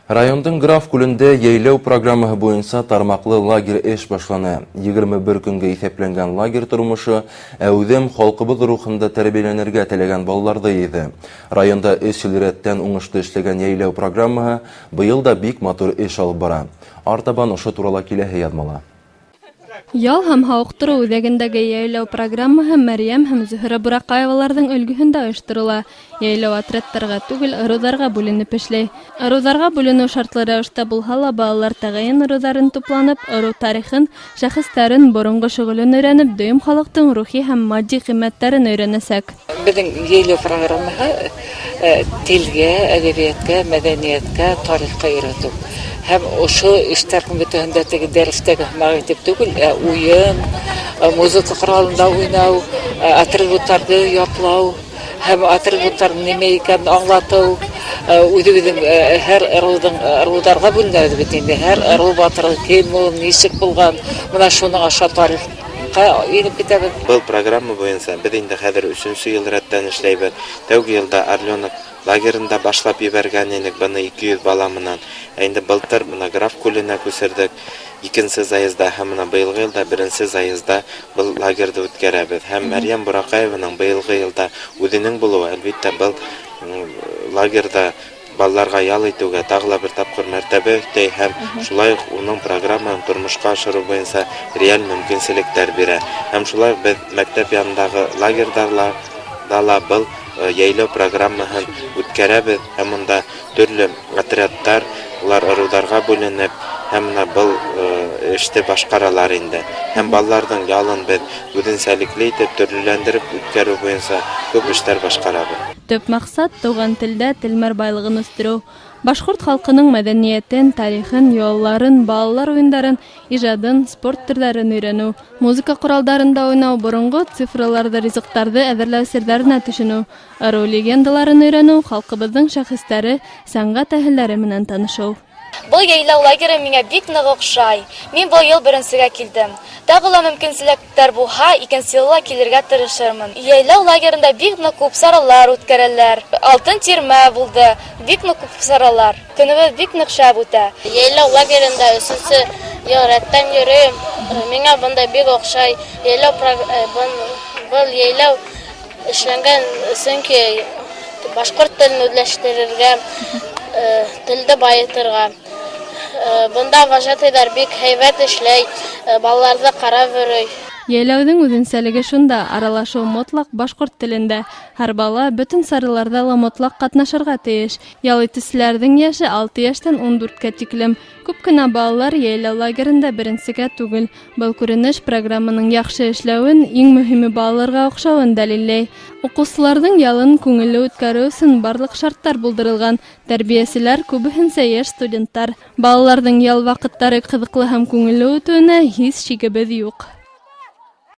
Райондың Граф күлендә йәйләү программаһы буйынса тармаҡлы лагерь эш башланы. 21 көнгә иҫәпләнгән лагерь тормошо әүҙем, халҡыбыҙ рухында тәрбиәләнергә теләгән балаларҙы йыйҙы. Районда 3 йыл рәттән уңышлы эшләгән йәйләү программаһы быйыл да бик матур эш алып бара. Артабан ошо турала киләһе яҙмала. Ял һәм һауыҡтырыу үҙәгендәге йәйләү программаһы Мәрйәм һәм Зөһрә Бураҡаеваларҙың өлгөһөндә ойошторола. Йәйләү отрядтарға түгел, ырыуҙарға бүленеп эшләй. Ырыуҙарға бүленеү шартлы рәүештә булһа ла, балалар тәғәйен ырыуҙарын тупланып, ырыу тарихын, шәхестәрен, боронғо шөғөлөн өйрәнеп, дөйөм халыҡтың рухи һәм матди ҡиммәттәрен өйрәнәсәк. Беҙҙең йәйләү программаһы телгә, әҙәбиәткә, мәҙәниәткә, тарихҡа өйрәтеү. Һәм ошо эштәрҙең бөтәһендә теге дәрестәге һымаҡ итеп түгел, ә уйын, музыка ҡоралында уйнау, атрибуттарҙы ятлау һәм атрибуттарҙың нимә икәнен аңлатыу, үҙебеҙҙең һәр ырыуҙың, ырыуҙарға бүленәбеҙ бит инде, һәр ырыу батыры кем ул, нисек булған, бына шуның аша тарихҡа инеп китәбеҙ. Был программа буйынса беҙ инде хәҙер 3-нсө йыл рәттән эшләйбеҙ. Тәүге йылда Орленок лагерында башлап ебәргән инек быны 200 бала менән. Ә инде былтыр бына Граф күленә күсерҙек 2-нсе заезда, һәм бына быйылғы йылда 1-нсе заезда был лагерҙы үткәрәбеҙ. Һәм Мәрйәм Бураҡаеваның быйылғы йылда үҙенең булыуы, әлбиттә, был лагерҙа балаларға ял итеүгә тағы ла бер тапҡыр мәртәбә өҫтәй һәм шулай уҡ уның программаһын тормошҡа ашырыу буйынса реаль мөмкинселектәр бирә. Һәм шулай уҡ беҙ мәктәп янындағы лагерҙарҙа ла был йәйләү программаһын үткәрәбеҙ, һәм унда төрлө отрядтар, улар ырыуҙарға бүленеп, һәм бына был эште башҡаралар инде. Һәм балаларҙың ялын беҙ үҙенсәлекле итеп, төрлөләндереп үткәреү буйынса күп эштәр башҡарабыҙ. Төп маҡсат тыуған телдә телмәр байлығын үҫтереү. Башҡорт халҡының мәҙәниәтен, тарихын, йолаларын, балалар уйындарын, ижадын, спорт төрҙәрен өйрәнеү, музыка ҡоралдарында уйнау, боронғо цифраларҙы, ризыҡтарҙы әҙерләү серҙәренә төшөнөү, ырыу легендаларын өйрәнеү, халҡыбыҙҙың шәхестәре, сәнғәт әһелдәре менән танышыу. Был йәйләү лагеры миңә бик ныҡ оҡшай. Мин был йыл беренсегә килдем. Тағы ла мөмкинселектәр булһа, икенсе йылла килергә тырышырмын. Йәйләү лагерында бик ныҡ күп саралар үткәрәләр. Алтын тирмә булды, бик ныҡ күп саралар. Көнөбөҙ бик ныҡ шәп үтә. Йәйләү лагерында 3-нсе йыл рәттән йөрөйөм. Миңә бында бик оҡшай. Был йәйләү эшләнгән, сөнки башҡорт телен үҙләштерергә, телде байытырға. Бында вожатыйҙар бик һәйбәт эшләй, балаларҙы ҡарап йөрөй. Йәйләүҙең үҙенсәлеге шунда, аралашыу мотлаҡ башҡорт телендә. Һәр бала бөтөн сараларҙа ла мотлаҡ ҡатнашырға тейеш. Ял итеүселәрҙең йәше 6 йәштән 14-кә тиклем. Күп кенә балалар йәйләү лагерында беренсегә түгел. Был күренеш программаның яҡшы эшләүен, иң мөһиме балаларға оҡшауын дәлилләй. Уҡыусыларҙың ялын күңелле үткәреү өсөн барлыҡ шарттар булдырылған. Тәрбиәселәр күбеһенсә йәш студенттар. Балаларҙың ял ваҡыттары ҡыҙыҡлы һәм күңелле үтеүенә һис шигебеҙ юҡ.